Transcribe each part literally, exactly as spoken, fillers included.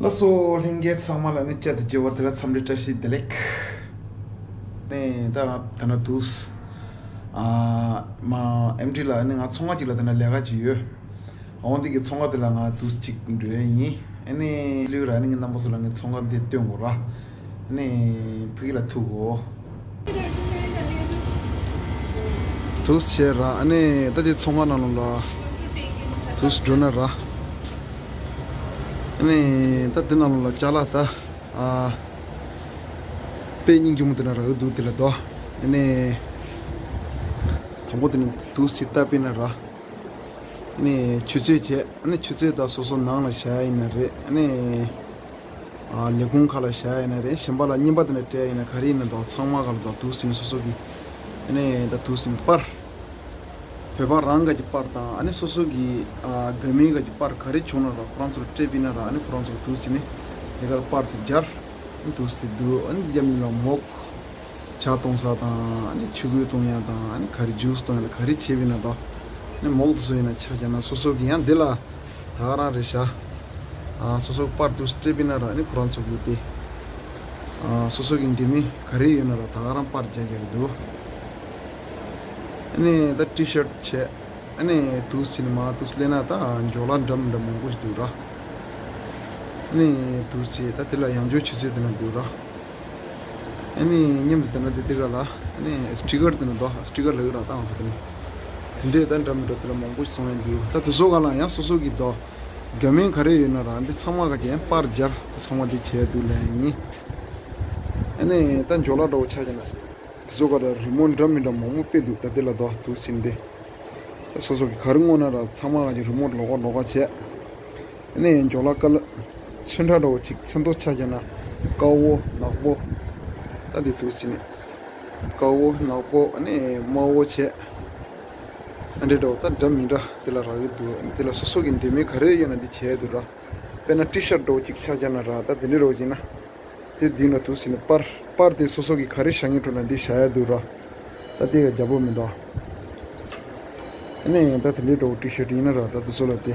ལགས་སོ། ལྷན་རྒྱས་ཚང་མ་ལ་ནི་བཅར་དུ་བྱོན་པ་དེ་ལ་འཚམས་འདྲི་བཀྲ་ཤིས་བདེ་ལེགས། ནས་ད་ད་ན་དུས་ཨ་མ་ཨེམ་ཌི་ལ་ནི་ང་ཚོང་ཁང་ཅིག་ལ་ད་ན་ལས་ཀ་ཅིག་ཡོད། འོང་དེ་གི་ཚོང་ཁང་དེ་ལ་ང་དུས་ཅིག་འགྲོ་ཡ་ཡིན། ཨ་ནི་ལུས་ར་ནི་ངའི་རྣམ་པ་ཚོ་ལ་ངའི་ཚོང་ཁང་འདི་སྟོན་དགོས་ར། ཨ་ནི་ཕ་གི་ལ་ཐུག་གོ། དུས་བྱས་ར། ཨ་ནི་ད་དེ་ཚོང་ཁང་ནང་ལ་དུས་འགྲོ་ན་ར། ཨ་ནི་ད་དེ་ནང་ལ་ཅ་ལག་ད་ཨ་དཔེ་སྙིང་རྗེ་མོ་དེ་ན་རག་གི་འདུག་དེ་ལ་དོ། ཨ་ནི་དང་པོ་དེ་ནི་དུས་སི་ལྟ་དཔེ་ན་ར། ཨ་ནི་ཆུ་ཚོད་བྱས། ཨ་ནི་ཆུ་ཚོད་ད་སོ་སོ་ནང་ལ་བཞག་ཡིན་ན་རེད། ཨ་ནི་ཨ་ལས་ཁུངས་ཁག་ལ་བཞག་ཡིན་ན་རེད། གཞན་པ་ལ་རྙིང་པ་དེ་འདྲ་སྤྲད་ཡིན་ན་ག་རེ་ཡིན་ན་དང་ཚང་མ་ག་ལ་དང་དུས་ཟིན་སོ་སོ་གི་ཨ་ནི་ད་དུས་ཟིན་པར་བོད་པ་རང་ག་གི་པར་དང་ཨ་ནི་སོ་སོ་གི་ཨ་དགའ་མོས་ག་གི་པར་ག་རེ་བྱུང་ན་ར་ཁོ་རང་ཚོར་སྤྲད་པ་ཡིན་ན་ར། ཨ་ནི་ཁོ་རང་ཚོར་དུས་ཟིན་ནས་དེ་གར་པར་དེ་སྦྱར། ཨ་ནི་དུས་ཟིན་དེ་འདུག་ཨ་ནི་རྒྱབ་ནས་ལ་མོག་ཇ་གཏོང་ས་དང་ཨ་ནི་ཆུ་ཁོལ་གཏོང་ཡ་དང་ཨ་ནི་ག་རེ་ཇུས་གཏོང་ཡ་དང་ག་རེ་བྱེད་པ་ཡིན་ན་དང་ཨ་ནི་མོག་དེ་ཚོ་ཡིན་ན་ཆ་བཞག་ན་སོ་སོ་གི་ཡང་འདི་ལ་ད་ག་རང་རེད་ཤག་ཨ་སོ་སོ་པར་དུ་སྤྲད་པ་ཡིན་ན་ར་ཨ་ནི་ཁོ་རང་ཚོ་གི་དེ་ཨ་སོ་སོ་གི་འདི་མི་ག་རེ་ཡོད་ན་ར་ད་ག་རང་པར་རྒྱག་རྒྱག་གི་འདུག་ཨ་ནི་ད་ཊི་ཤར་བྱས། ཨ་ནི་དུས་ཟིན་མ་དུས་ལེན་ན་ད་འཇོག་ལ་འདྲ་མི་འདྲ་མང་པོ་ཞིག་འདུག་ར། ཨ་ནི་དུས་ཟིན་ད་དེ་ལ་ཡང་འཇོག་ཆུ་ཚོད་དེ་ན་འདུག་ར། ཨ་ནི་མཉམ་དུ་དེ་ན་དེ་དེ་ག་ལ་ཨ་ནི་སི་ཊི་ཀར་དེ་ན་འདུག་སི་ཊི་ཀར་ལ་ཡོད་ར་ད་ང་ཚོ་དེ་ནི་དེ་འདྲས་ད་འདྲ་མི་འདྲ་དེ་ལ་མང་པོ་ཞིག་བཙོང་ཡ་འདུག་ད་དེ་ཚོ་ག་ལ་ཡང་སོ་སོ་གི་དོ་དགའ་མོས་ག་རེ་ཡོད་ན་ར་འདི་ཚང་མ་ག་ཅན་པར་སྦྱར་དེ་ཚང་མ་འདི་བྱས་འདུག་ལན་ཡིན། ཨ་ནི་ད་འཇོག་ལ་འགྲོ་ཆ་ཅན་ན། དེ་ཚོ་ག་ལ་རི་མོ་འདྲ་མི་འདྲ་མང་པོ་དཔེ་འདུག་ད་དེ་ལ་དོ་དུས་ཟིན་དེ། ད་སོ་སོ་གི་ག་རེ་དངོས་ན་ར་ཚང་མ་ག་ཅན་རི་མོ་ལོག་ལོག་བྱས། ཨ་ནི་འཇོག་ལ་ཀ་ལ་ཚོན་ཁྲ་འདྲ་བོ་ཅིག་ཚོན་མདོག་ཆ་བཞག་ན་དཀར་པོ་ནག་པོ། ད་འདི་དུས་ཟིན་ནས་དཀར་པོ་ནག་པོ་ཨ་ནི་དམར་པོ་བྱས། ཨ་འདྲ་འདྲ་བོ་ད་འདྲ་མི་འདྲ་དེ་ལ་རག་གི་འདུག་ཨ་ནི་དེ་ལ་སོ་སོ་གི་འདོད་མོས་ག་རེ་ཡོད་ན་འདི་བྱས་འདུག་ར། དཔེར་ན་ཊི་ཤར་འདྲ་བོ་ཅིག་ཆ་བཞག་ན་ར་ད་འདི་འདྲ་འདྲ་བོ་ཅིག་ན། དེ་འདི་ན་དུས་ཟིན་ནས་པར་པར་དེ་སོ་སོ་གི་ག་རེ་བཞག་ངེས་འགྲོ་ན་འདི་བཞག་ཡ་འདུག་ར། ད་དེ་ག་རྒྱབ་པོ་མི་འདུག་ཨ་ནི་ད་དེ་འདྲའི་འདྲ་བོ་ཊི་ཤར་ཡིན་ན་ར་ད་དེ་ཚོ་ལ་དེ་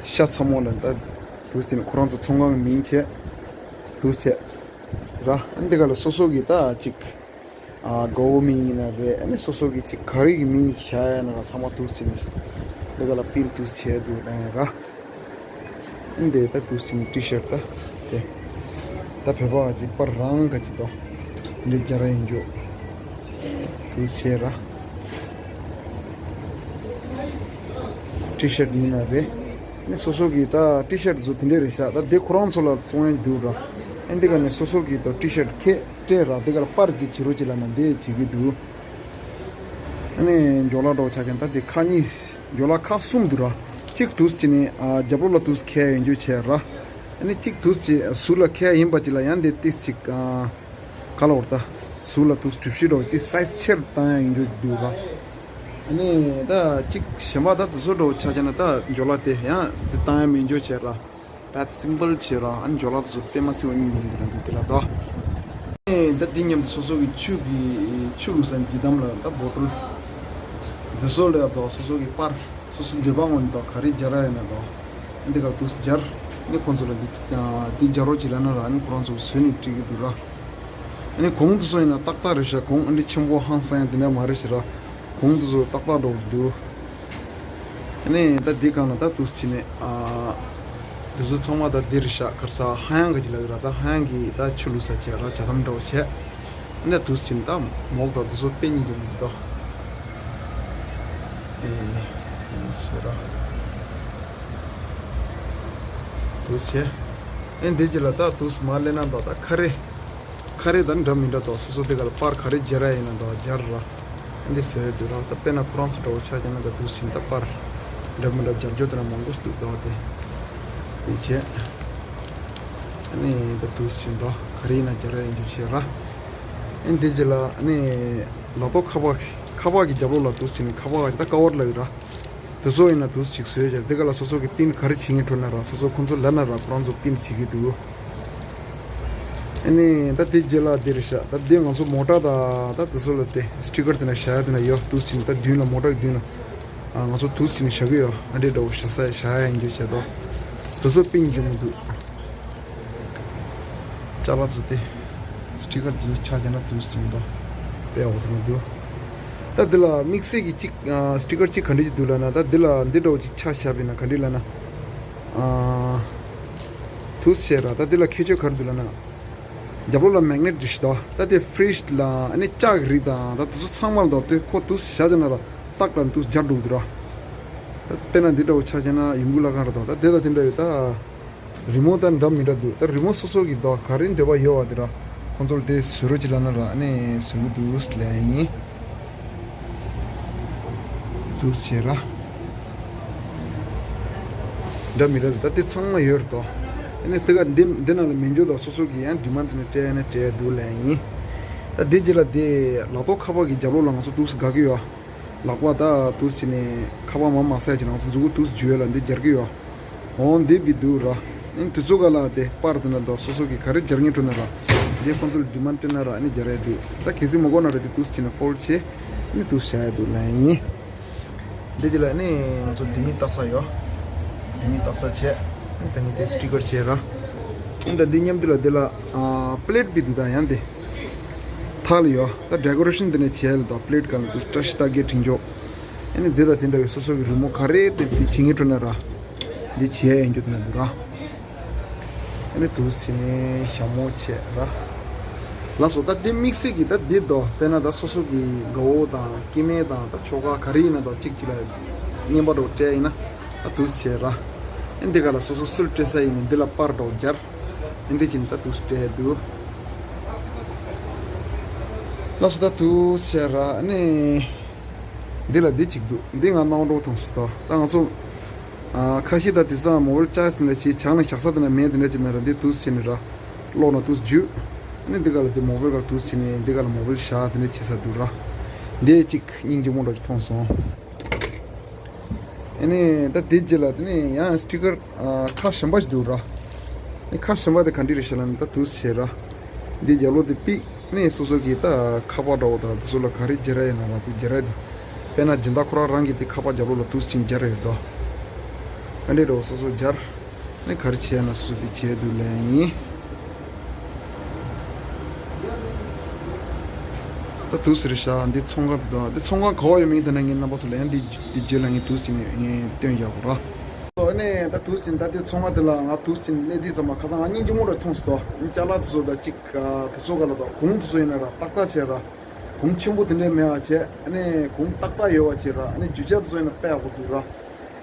ཤ་ཚ་མོ་ལ་ད་དུས་ཟིན་ཁོ་རང་ཚོ་ཚོང་ཁང་གི་མིང་བྱས་དུས་ཚད་ར། ཨ་ནི་དེ་ག་ལ་སོ་སོ་གི་ད་ཅིག་ཨ་དགའ་བོ་མིང་ཡིན་ན་རེད། ཨ་ནི་སོ་སོ་གི་ཅིག་ག་རེ་གི་མིང་བཞག་ཡ་ན་ར་ཚང་མ་དུས་ཟིན་དེ་ག་ལ་པིན་དུས་བྱས་འདུག་ཨ་ར། འདི་ད་དུས་ཟིན་ཊི་ཤར་ད། དེ་ད་བོད་པ་གཅིག་པར་རང་ག་གཅིག་དོ། འདི་རྒྱ་ར་ཡིན་འཇོག་དེ་བྱས་ར། ཊི་ཤར་ཡིན་ན་རེད། ནི་སོ་སོ་གི་ད་ཊི་ཤར་བཟོ་དེ་འདྲས་རེད་ཤག་ད་དེ་ཁོ་རང་ཚོ་ལ་བཙོང་ཡ་འདུག་ར། ཨ་འདི་ག་ནས་སོ་སོ་གི་ད་ཊི་ཤར་ཁྱེད་སྤྲད་ར་དེ་ག་ལ་པར་འདི་བྱེད་རོགས་བྱེད་ལ་ན་འདི་བྱེད་ཀྱི་འདུག་ཨ་ནི་འཇོག་ལ་འགྲོ་ཆ་མཁན་ད་དེ་ཁ་གཉིས། འཇོག་ལ་ཁག་གསུམ་འདུག་ར། གཅིག་དུས་ཅི་ནི་ཨ་རྒྱབ་ལོགས་ལ་དུས་ཁས་ཡོན་རྒྱུ་བྱས་ར། ཨ་ནི་གཅིག་དུས་ཅི་ཟུར་ལ་ཁས་ཡིན་པ་ཅི་ལ་ཡང་དེ་ཏིས་ཅིག་ཨ་ག་ལ་འོར་ད། ཟུར་ལ་དུས་གྲིབ་ཤི་འགྲོ་ཏིས་སའི་ཛི་ཆེར་བཏང་ཡ་ཡོན་རྒྱུ་འདུག་ར། ཨ་ནི་ད་གཅིག་གཞན་པ་ད་དུ་ཟུར་འགྲོ་ཆ་ཆ་ན་ད་འཇོག་ལ་དེ་ཡང་དེ་བཏང་ཡ་མི་འཇོག་བྱས་ར། That's simple བྱེད་རོགས། ཨ་ནི་འཇོག་ལ་སོ་སོ་དཔེ་མ་སྲིད་པ་སྙིང་རྗེ་མོ་འདི་རང་འདུག་དེ་ལ་དོ། ཨེ་ད་འདི་མཉམ་དུ་སོ་སོ་གི་ཆུ་གི་ཆུ་བླུགས་ས་འཇིགས་དམ་ལ་ད་བོ་ཊལ་འདི་ཚོ་ལ་ཡ་དོ་སོ་སོ་གི་པར་སོ་སོ་འདོད་པ་ངོ་ནས་དོ་ག་རེ་སྦྱར་ཡ་ཡོད་ན་དོ། ཨ་འདི་ག་དུས་སྦྱར་ནི་ཁོང་ཚོ་ལ་འདི་འདི་སྦྱར་རོགས་བྱེད་ལ་ན་ར་ཨ་ནི་ཁོ་རང་ཚོ་བཟོས་ནས་སྤྲད་ཀྱི་འདུག་ར། ཨ་ནི་གོང་དུ་སོང་ཡིན་ན་ཏག་ཏག་རེད་ཤག་གོང་ཨ་འདི་ཆེན་པོ་ཧང་སང་ཡ་དེ་འདྲ་མ་རེད་ཤག་ར། གོང་དུ་སོ་ཏག་ཏག་འགྲོ་གི་འདུག་ཨ་ནི་ད་འདི་གང་ལ་ད་དུས་ཕྱིན་ནས་ཨ། འདི་ཚོ་ཚང་མ་ད་འདི་རེད་ཤག་ག་རེ་ཟ་ཧ་ཡང་ག་ཅི་ལ་གི་ར་ད་ཧ་ཡང་གི་ད་ཆུ་བླུགས་ས་བྱས་ར་ཇ་དམ་འདྲ་བོ་བྱས། ཨ་ནི་དུས་ཕྱིན་ད་མོག་ད་འདི་ཚོ་དཔེ་སྙིང་རྗེ་མོ་འདི་ད། ཨེ། དུས་ཕྱིན་ར། དུས་ཕྱིན། ཨེ་འདི་ཅི་ལ་ད་དུས་མ་ལེན་ན་ད་ད་ཁ་རེ། ཁ་རེ་དང་འདྲ་མི་འདྲ་དང་སོ་སོ་དེ་ག་ལ་པར་ག་རེ་སྦྱར་ཡ་ཡིན་ན་དང་སྦྱར་ར། འདི་བཟོས་འདུག་ར་ད་དཔེར་ན་ཁོ་རང་ཚོ་འདྲ་བོ་ཆ་བཞག་ན་ད་དུས་ཕྱིན་ད་པར་འདྲ་མི་འདྲ་སྦྱར་སྦྱོར་དེ་ན་མང་པོ་ཞིག་འདུག་དང་དེ། དེ་བྱས། ཨ་ནི་ད་དུས་ཕྱིན་ད་ག་རེ་ཡིན་ན་སྦྱར་ཡ་ཡིན་རྒྱུ་བྱས་ར། ཨ་ནི་འདི་རྗེས་ལ་ཨ་ནི་ལག་ཐོག་ཁ་པར་ཁ་པར་གྱི་རྒྱབ་ལོགས་ལ་དུས་ཕྱིན་ཁ་པར་གྱི་ད་ཀ་བར་ལ་ཡོད་ར། དེ་ཚོ་ཡིན་ན་དུས་ཅིག་བཟོས་བྱས་དེ་ག་ལ་སོ་སོ་གི་པིན་ག་རེ་བྱེད་ངེས་འཕྲོད་ན་ར་སོ་སོ་ཁོང་ཚོ་ལབ་ན་ར་ཁོ་རང་ཚོ་པིན་བྱེད་ཀྱི་འདུག་ཨ་ནི་ད་དེ་རྗེས་ལ་འདི་རེད་ཤག་ད་དེ་ང་ཚོ་མོ་ཊ་ད་ད་དེ་ཚོ་ལ་དེ་སི་ཊི་ཀར་དེ་ན་བཞག་ཡ་དེ་ན་ཡོད་དུས་ཕྱིན་ད་མདུན་ལ་མོ་ཊ་གི་མདུན་ལ་ང་ཚོ་དུས་ཕྱིན་བཞག་གི་ཡོད། ཨ་འདྲེ་འདྲ་བོ་བཞག་ས་བཞག་ཡ་ཡིན་རྒྱུ་བྱས་དོ། དེ་ཚོ་པིན་བྱེད་མི་འདུག་ཅ་ལག་ཚོ་དེ་སི་ཊི་ཀར་ཚོ་ཆགས་བྱས་ན་དུས་ཙམ་དུ་དཔེ་འོ་དེ་མི་འདུག་ད་འདི་ལ་དམིགས་བསལ་གྱི་གཅིག་ཨ་སི་ཊི་ཀར་གཅིག་ག་འདྲ་ཅིག་འདུག་ལབ་ན། ད་འདི་ལ་འདི་འདྲ་བོ་ཅིག་ཆ་བཞག་པ་ཡིན་ན་ག་འདྲ་ལབ་ན། ཨ་དུས་བྱས་ར། ད་འདི་ལ་ཁྱད་ཆོས་ག་རེ་འདུག་ལབ་ན། རྒྱབ་ལོགས་ལ་མེག་ནེཊ་རེ་ཞིག་འདུག་ད་དེ་ཕི་རིཇ་ལ་ཨ་ནི་ལྕགས་ཀྱི་རིགས་དང་ད་དེ་ཚོ་ཚང་མ་ལ་འདུག་དེ་ཁོ་དུས་བཞག་བྱས་ན་ར་ཏག་ལ་དུས་སྦྱར་འགྲོ་གི་འདུག་ར། ད་དཔེར་ན་འདི་འདྲ་བོ་ཆ་བཞག་ན་ཡོང་གི་ལ་གང་ར་འདུག་ད་དེ་དང་དེ་འདྲ་ཡོད་ད། རི་མོ་དང་འདྲ་མི་འདྲ་འདུག་ད་རི་མོ་སོ་སོ་གི་འདུག་ག་རེ་འདོད་པ་ཡོད་པ་དེ་ར། ཁོང་ཚོར་དེ་བཟོ་རོགས་ཅིག་ལབ་ན་ར་ཨ་ནི་བཟོ་གི་འདུག་ལབ་ཡིན། འདུག་བྱས་ར། འདྲ་མི་འདྲ་འདུག་ད་དེ་ཚང་མ་ཡོད་རེད་དོ། ཨ་ནི་དེ་ག་འདི་འདི་ནང་ལ་མི་འཇོག་དང་སོ་སོ་གི་ཡང་ཌི་མན་ཌི་ནས་སྤྲད་ན་སྤྲད་འདུག་ལབ་ཡིན། ད་དེ་རྗེས་ལ་དེ་ལག་ཐོག་ཁ་པར་གི་རྒྱབ་ལོགས་ལ་ང་ཚོ་འདུག་དགའ་གི་ཡོད། ལག་པ་ད་འདུག་བྱས་ནས་ཁ་པར་མ་མ་ཟ་ཡ་ཅིག་ང་ཚོ་མཛུབ་གུ་འདུག་འཇུ་ཡ་ལ་འདི་སྦྱར་གི་ཡོད། འོང་འདི་བི་འདུག་ར། ཨིན་དུས་ཚོད་ག་ལ་དེ་པར་དེ་ན་འདུག་སོ་སོ་གི་ག་རེ་སྦྱར་ངེས་འཕྲོ་ན་ར། རྗེས་ཁོང་ཚོ་ལ་ཌི་མན་ཌི་སྤྲད་ན་ར་ཨ་ནི་སྦྱར་ཡ་འདུག་ད་གལ་སྲིད་མ་དགོས་ན་ར་དེ་འདུག་བྱས་ན་ཕོལ་ཌི་བྱས། ཨ་ནི་འདུག་བཞག་ཡ་འདུག་ལབ་ཡིན། འདི་དེ་ལ་ཨ་ནི་ང་ཚོ་ལྡེ་མིག་བཏགས་ས་ཡོད། ལྡེ་མིག་བཏགས་ས་བྱས། ཨ་ནི་ད་ངས་དེ་སི་ཊི་ཀར་བྱས་ར། ཨ་ནི་ད་འདི་མཉམ་དུ་ལ་དེ་ལ་ཨ་པི་ལེཊ་བི་འདུག་ད་ཡང་དེ་ཐག་ལ་ཡོད། ད་ཌེ་ཀོ་རེ་ཤན་དེ་ནས་བྱས་ལ་ད་པི་ལེཊ་ག་ལ་འདུག་བཀྲ་ཤིས་རྟགས་བརྒྱད་འབྲིང་ཆོག་ཨ་ནི་འདི་དང་དེ་འདྲ་བའི་སོ་སོ་གི་རི་མོ་ག་རེ་དེ་དེ་བྱེད་ངེས་འཕྲོ་ན་ར། འདི་བྱས་ཡིན་རྒྱུ་དེ་ན་འདུག་ར། ཨ་ནི་འདུག་བྱས་ནས་ཞྭ་མོ་བྱས་ར། ལགས་སོ། ད་འདི་དམིགས་བསལ་གྱི་ད་འདི་དོ་དཔེར་ན་ད་སོ་སོ་གི་དགའ་བོ་དང་སྐྱེ་དམན་དང་ད་ཁྱོ་ག་ག་རེ་ཡིན་ན་དོ་གཅིག་གཅིག་ལ་བརྙན་པར་འདྲ་བོ་སྤྲད་ཡིན་ན་ད་འདུག་བྱས་ར། ཨ་འདི་ག་ལ་སོ་སོ་སུ་ལ་སྤྲད་ས་ཡིན་མིན་འདི་ལ་པར་འདྲ་བོ་སྦྱར། ཨ་འདི་བྱས་ནས་ད་འདུག་སྤྲད་འདུག་ལགས་སོ། ད་འདུག་བྱས་ར། ཨ་ནི། འདི་ལ་འདི་གཅིག་འདུག་འདི་ང་སྣང་བ་འགྲོ་ཐོང་སི་ཏོ། ད་ང་ཚོ་ཨ་ཁ་ཤས་ད་དེ་སང་མོ་བལ་ཅག་ཟིན་ལ་ཆེ་ཆང་ལ་བཞག་ས་དེ་ན་མེད་དེ་འདྲ་ཅིག་ན་ར་འདི་འདུག་ཟིན་ར། ལོག་ན་འདུག་འཇུ། ཨ་ནི་འདི་ག་ལ་དེ་མོ་བལ་ག་འདུག་ཟིན་ནས་འདི་ག་ལ་མོ་བལ་བཞག་དེ་འདྲ་བྱེད་ས་འདུག་ར། འདི་གཅིག་སྙིང་རྗེ་མོ་འདྲ་ཅིག་མཐོང་སོང་། ཨ་ནི་ད་དེ་རྗེས་ལ་དེ་ནས་ཡང་སི་ཊི་ཀར་ཨ་ཁ་གཞན་པ་ཞིག་འདུག་ར། ཨ་ནི་ཁ་གཞན་པ་དེ་ག་འདྲ་རེད་ཤག་ལབ་ན་ད་འདུག་བྱས་ར། འདི་རྒྱབ་ལོགས་དེ་པིག་ནས་སོ་སོ་གིས་ད་ཁ་པར་འདྲ་བོ་དང་དེ་ཚོ་ལ་ག་རེ་སྦྱར་ཡ་ཡིན་ན་ར་དེ་སྦྱར་ཡ་དེ། དཔེར་ན་སྦྱིན་བདག་ཁོ་རང་རང་གིས་དེ་ཁ་པར་རྒྱབ་ལོགས་ལ་འདུག་ཅིང་སྦྱར་ཡོད་དོ། ཨ་འདྲས་འདྲ་བོ་སོ་སོ་སྦྱར། ནས་ག་རེ་བྱས་ན་སོ་སོ་དེ་བྱས་འདུག་ལན་ཡིན། ད་དུས་ཟེར་ཤག་འདི་ཚོང་ཁང་དེ་དང་འདི་ཚོང་ཁང་ག་བ་ཡོད་མིན་དེ་ན་ངས་རྣམ་པ་ཚོ་ལ་ཡང་འདི་འདི་བརྗོད་ལ་ངས་དུས་ཟིན་ནས་ངས་སྟོན་བཞག་གོ་ར། ཨ་ནི་ད་དུས་ཟིན་ད་འདི་ཚོང་ཁང་དེ་ལ་ང་དུས་ཟིན་སླེབས་དུས་ཙམ་པ་ཁ་སང་ང་སྙིང་རྗེ་མོ་ར་མཐོང་སོང་། ད་ཅ་ལག་དེ་ཚོ་ད་ཅིག་དེ་ཚོ་ག་ལ་ད་གོང་དེ་ཚོ་ཡིན་ན་ར་ཏག་ཏག་བྱས་ར། གོང་ཆེན་པོ་དེ་འདྲས་མེད་པ་བྱས། ཨ་ནི་གོང་ཏག་ཏག་ཡོད་པ་བྱས་ར། ཨ་ནི་རྒྱུ་ཆ་དེ་ཚོ་ཡིན་ན་དཔེ་ཡག་པོ་འདུག་ར།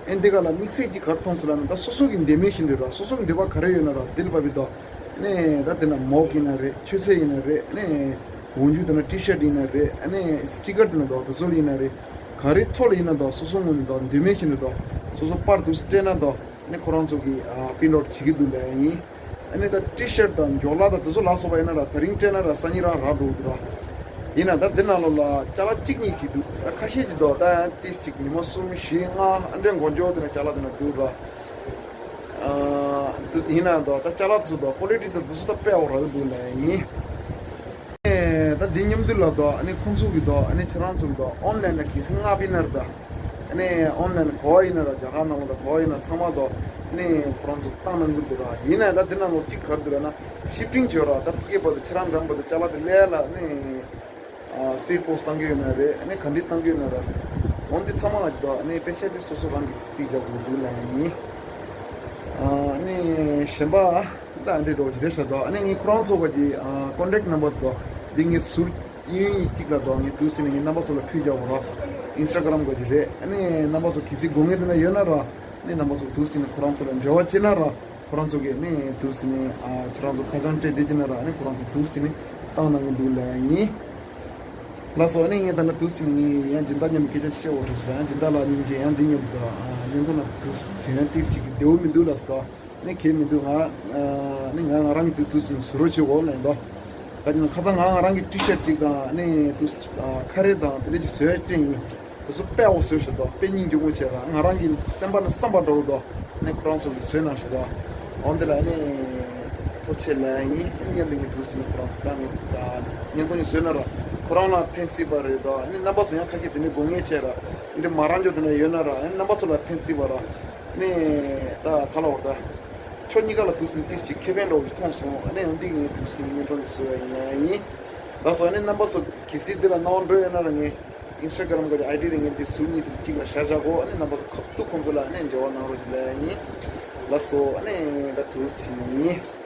ཨེ་འདི་ག་ལ་དམིགས་བསལ་གྱི་ག་རེ་མཐོང་སོང་ལབ་ན་ད་སོ་སོ་གི་འདོད་མོས་བཞིན་དུ་ར། སོ་སོ་གི་འདོད་པ་ག་རེ་ཡོད་ན་ར་འདི་ལ་བབས་པའི་དོ། ཨ་ནི་ད་དེ་ན་མོག་ཡིན་ན་རེད། མཆོད་ཚལ་ཡིན་ན་རེད། ཨ་ནི་འོག་འཇུག་དེ་ན་ཊི་ཤར་ཊི་ཡིན་ན་རེད། ཨ་ནི་སི་ཊི་ཀར་དེ་ན་དོ་དེ་ཚོ་ཡིན་ན་རེད། ག་རེ་ཐོག་ལ་ཡིན་ན་དོ་སོ་སོ་ངོས་ནས་དོ་འདོད་མོས་བཞིན་དུ་དོ་སོ་སོ་པར་དུ་སྤྲད་ན་དོ། ཨ་ནི་ཁོ་རང་ཚོ་གི་ཨ་པིན་རོགས་བྱེད་ཀྱི་འདུག་ལབ་ཡིན། ཨ་ནི་ད་ཊི་ཤར་ཊི་དང་མགྱོགས་ལ་དང་དེ་ཚོ་ལ་སོགས་པ་ཡིན་ན་ར་དེ་རིང་སྤྲད་ན་ར་སང་ཉིན་རང་རག་འགྲོ་གི་འདུག་ར། ཡིན་ན་ད་འདི་ནང་ལོགས་ལ་ཅ་ལག་གཅིག་གཉིས་ཅིག་འདུག་ད་ཁ་ཤས་ཅིག་འདུག་ད་ཏིས་ཅིག་ཉི་མ་གསུམ་བཞི་ལྔ་ཨ་འདྲས་འགོར་འགྱོ་དེ་ན་ཅ་ལག་དེ་ན་འདུག་ར། ཨ་འདུག་ཡིན་ན་འདུག་ད་ཅ་ལག་དེ་ཚོ་འདུག་ཀོ་ལི་ཊི་དང་དེ་ཚོ་ད་དཔེ་འོ་རག་གི་འདུག་ལབ་ཡིན། ཨེ་ད་འདི་མཉམ་དུ་ལ་དོ། ཨ་ནི་ཁོང་ཚོ་གི་དོ། ཨ་ནི་ཁྱེད་རང་ཚོ་གི་དོ། ཨོན་ལན་ལ་གལ་སྲིད་མངགས་པ་ཡིན་ན་ར་ད། ཨ་ནི་ཨོན་ལན་ག་བ་ཡིན་ན་ར། རྒྱ་གར་ནང་ལ་དང་ག་བ་ཡིན་ན་ཚང་མ་དོ། ཨ་ནི་ཁོ་རང་ཚོ་བཏང་གནང་གི་འདུག་ར། ཡིན་ན་ད་འདི་ནང་ལོགས་གཅིག་ག་རེ་འདུག་ལབ་ན་ཤིབ་ཊིང་བྱོས་ར། ད་ཕ་གི་བར་དུ་ཁྱེད་རང་འགྲམ་བར་དུ་ཅ་ལག་དེ་སླེབས་ལ་ཨ་ནི་ཨ་སི་པི་ཌི་པོ་སི་ཊི་བཏང་གི་ཡོད་ན་རེད། ཨ་ནི་ག་འདྲས་བཏང་གི་ཡོད་ན་ར། འོན་ཏེ་ཚང་མ་ང་ཅི་དོ། ཨ་ནི་པེ་ཤ་དེ་སོ་སོ་རང་གིས་རྩིས་རྒྱག་དགོས་འདུག་ལབ་ཡིན། ཨ་ནི་གཞན་པ། ད་འདི་འདྲ་བོ་ཞིག་རེད་ཤག་དོ། ཨ་ནི་ངས་ཁོ་རང་ཚོ་ག་གི་ཨ་ཀོན་ཊེག་ནམ་བར་དོ། འདི་ངས་ཟུར་དབྱིན་ཡིག་གཅིག་ལ་དོ། ངས་དུས་ཟིན་ནས་ངས་རྣམ་པ་ཚོ་ལ་ཕུལ་བཞག་གོ་ར། ཨིན་སི་ཊ་གྷ་རམ་ག་གི་རེད། ཨ་ནི་རྣམ་པ་ཚོ་གལ་སྲིད་དགོས་ངེས་དེ་ན་ཡོད་ན་ར། ཨ་ནི་རྣམ་པ་ཚོ་དུས་ཟིན་ནས་ཁོ་རང་ཚོ་ལ་འབྲེལ་བ་བྱེད་ན་ར། ཁོ་རང་ཚོ་གིས་ཨ་ནི་དུས་ཟིན་ནས་ཨ་ཁྱེད་རང་ཚོ་ཁ་བྱང་སྤྲད་བསྡད་ཀྱི་ན་ར། ཨ་ནི་ཁོ་རང་ཚོ་དུས་ཟིན་ནས་བཏང་གནང་གི་འདུག་ལབ་ཡིན། ལགས་སོ། ཨ་ནི་ངས་ད་ལྟ་དུས་ཟིན་ནས་ངས་ཡང་སྦྱིན་བདག་མཉམ་དུ་སྐད་ཆ་བཤད་འོ་འགྲོ་ཟེར། ཡང་སྦྱིན་བདག་ལ་སྙིང་རྗེ། ཡང་འདི་མཉམ་དུ་ཨ་བརྙན་ཐུང་ནང་དུས་དེ་ཡང་ཏིས་ཅིག་གི་བདེ་བོ་མི་འདུག་ལབ་སོང་། ནི་གལ་མི་འདུག་ང་ཨ་ནི་ང་ང་རང་གི་དུས་དུས་ཟིན་ཟུར་རོ་བྱེད་འོ་ལེན་དོ། ག་ཅི་ན་ཁ་སང་ང་ང་རང་གི་ཊི་ཤར་ཊི་ཅིག་དང་ཨ་ནི་དུས་ཨ་ཁ་རས་དང་དེ་འདྲ་ཅིག་བཟོས་སྤྲད་ཡིན། དེ་ཚོ་དཔེ་འོ་བཟོས་ཤག་དོ། དཔེ་སྙིང་རྗེ་མོ་བྱས་ར། ང་རང་གི་སེམས་པ་ནས་བསམ་པ་འདྲ་བོ་དོ། ཨ་ནི་ཁོ་རང་ཚོ་གིས་བཟོས་གནང་ཤག་དོ། འོ་འདི་ལ་ཨ་ནི་ཐུགས་རྗེ་ཆེ་ལབ་ཡིན། ཨ་ནི་མཉམ་དུ་ངས་དུས་ཟིན་ཁོ་རང་ཚོ་ད་ངས་ད་བརྙན་ཐུང་ཞིག་བཟོས་ན་ར་ཁོ་རང་ལ་ཕན་སྲིད་པ་རེད་དོ། ཨ་ནི་རྣམ་པ་ཚོ་ཡང་ཁ་ཤས་དེ་འདྲའི་དགོས་ངེས་བྱས་ར། འདི་མ་རང་ཅོ་དེ་འདྲ་ཡོད་ན་ར། ཨ་ནི་རྣམ་པ་ཚོ་ལ་ཕན་སྲིད་པ་ར། ནི་ད་ག་ལ་བར་ད། ཕྱོགས་གཉིས་ཀ་ལ་ཐུགས་སེམས་ཏིས་ཅིག་ཁེ་ཕན་འདྲ་བོ་ཞིག་མཐོང་སོང་། ཨ་ནི་ཡང་འདི་གི་ངས་ཐུགས་སེམས་བརྙན་ཐུང་འདི་བཟོས་པ་ཡིན་ན་ཡིན། ལགས་སོ། ཨ་ནི་རྣམ་པ་ཚོ་གལ་སྲིད་འདི་ལ་སྣང་བ་འགྲོ་ཡོད་ན་ར་ངས་ཨིན་སི་ཊ་གྷི་རམ་གི་ཨའི་ཌི་དེ་ངས་འདི་ཟུར་གཉིས་དེ་གཅིག་ལ་བཞག་བཞག་གོ། ཨ་ནི་རྣམ་པ་ཚོ་ཁ་ཐུག་ཁོང་ཚོ་ལ་ཨ་ནི་འབྲེལ་བ་གནང་རོགས་ཞེས་ལབ་ཡ་ཡིན། ལགས་སོ། ཨ་ནི་ད་ཐུགས་རྗེ་ཆེ།